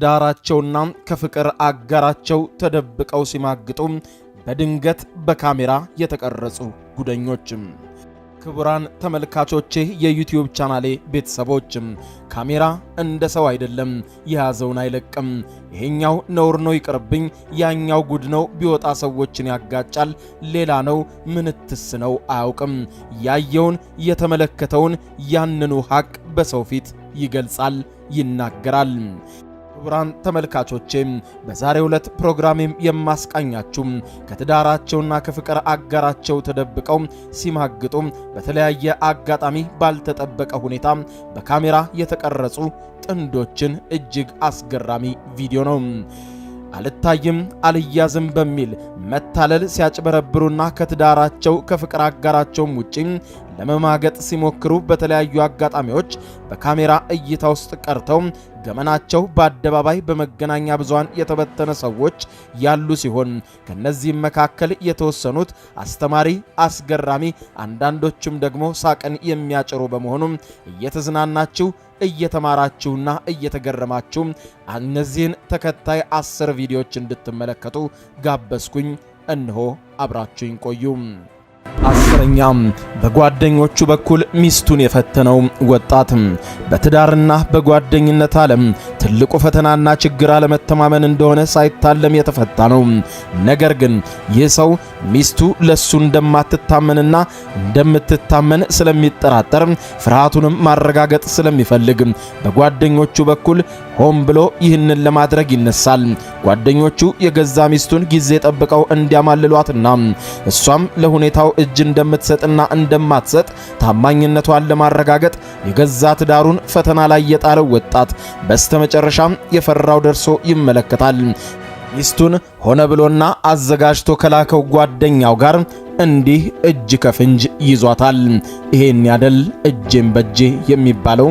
ዳራቸውና ከፍቅር አጋራቸው ተደብቀው ሲማግጡ በድንገት በካሜራ የተቀረጹ ጉደኞችም። ክቡራን ተመልካቾቼ፣ የዩቲዩብ ቻናሌ ቤተሰቦች፣ ካሜራ እንደ ሰው አይደለም፣ የያዘውን አይለቅም። ይሄኛው ነውር ነው ይቅርብኝ፣ ያኛው ጉድ ነው ቢወጣ ሰዎችን ያጋጫል፣ ሌላ ነው ምንትስ ነው አያውቅም። ያየውን የተመለከተውን ያንኑ ሐቅ በሰው ፊት ይገልጻል፣ ይናገራል። ክቡራን ተመልካቾቼ፣ በዛሬው ዕለት ፕሮግራሜም የማስቃኛችሁ ከትዳራቸውና ከፍቅር አጋራቸው ተደብቀው ሲማግጡ በተለያየ አጋጣሚ ባልተጠበቀ ሁኔታ በካሜራ የተቀረጹ ጥንዶችን እጅግ አስገራሚ ቪዲዮ ነው። አልታይም አልያዝም በሚል መታለል ሲያጭበረብሩና ከትዳራቸው ከፍቅር አጋራቸውም ውጪ ለመማገጥ ሲሞክሩ በተለያዩ አጋጣሚዎች በካሜራ እይታ ውስጥ ቀርተው ገመናቸው በአደባባይ በመገናኛ ብዙሃን የተበተነ ሰዎች ያሉ ሲሆን፣ ከነዚህም መካከል የተወሰኑት አስተማሪ፣ አስገራሚ፣ አንዳንዶቹም ደግሞ ሳቅን የሚያጭሩ በመሆኑ እየተዝናናችሁ፣ እየተማራችሁና እየተገረማችሁ እነዚህን ተከታይ 10 ቪዲዮዎች እንድትመለከቱ ጋበዝኩኝ። እነሆ አብራችሁኝ ቆዩ። 10ኛ፣ በጓደኞቹ በኩል ሚስቱን የፈተነው ወጣት። በትዳርና በጓደኝነት ዓለም ትልቁ ፈተናና ችግር አለመተማመን እንደሆነ ሳይታለም የተፈታ ነው። ነገር ግን ይህ ሰው ሚስቱ ለሱ እንደማትታመንና እንደምትታመን ስለሚጠራጠር፣ ፍርሃቱንም ማረጋገጥ ስለሚፈልግ በጓደኞቹ በኩል ሆን ብሎ ይህንን ለማድረግ ይነሳል። ጓደኞቹ የገዛ ሚስቱን ጊዜ ጠብቀው እንዲያማልሏትና እሷም ለሁኔታው እጅ እንደምትሰጥና እንደማትሰጥ ታማኝነቷን ለማረጋገጥ የገዛ ትዳሩን ፈተና ላይ የጣለው ወጣት በስተመጨረሻም የፈራው ደርሶ ይመለከታል። ሚስቱን ሆነ ብሎና አዘጋጅቶ ከላከው ጓደኛው ጋር እንዲህ እጅ ከፍንጅ ይዟታል። ይሄን ያደል እጄን በጄ የሚባለው።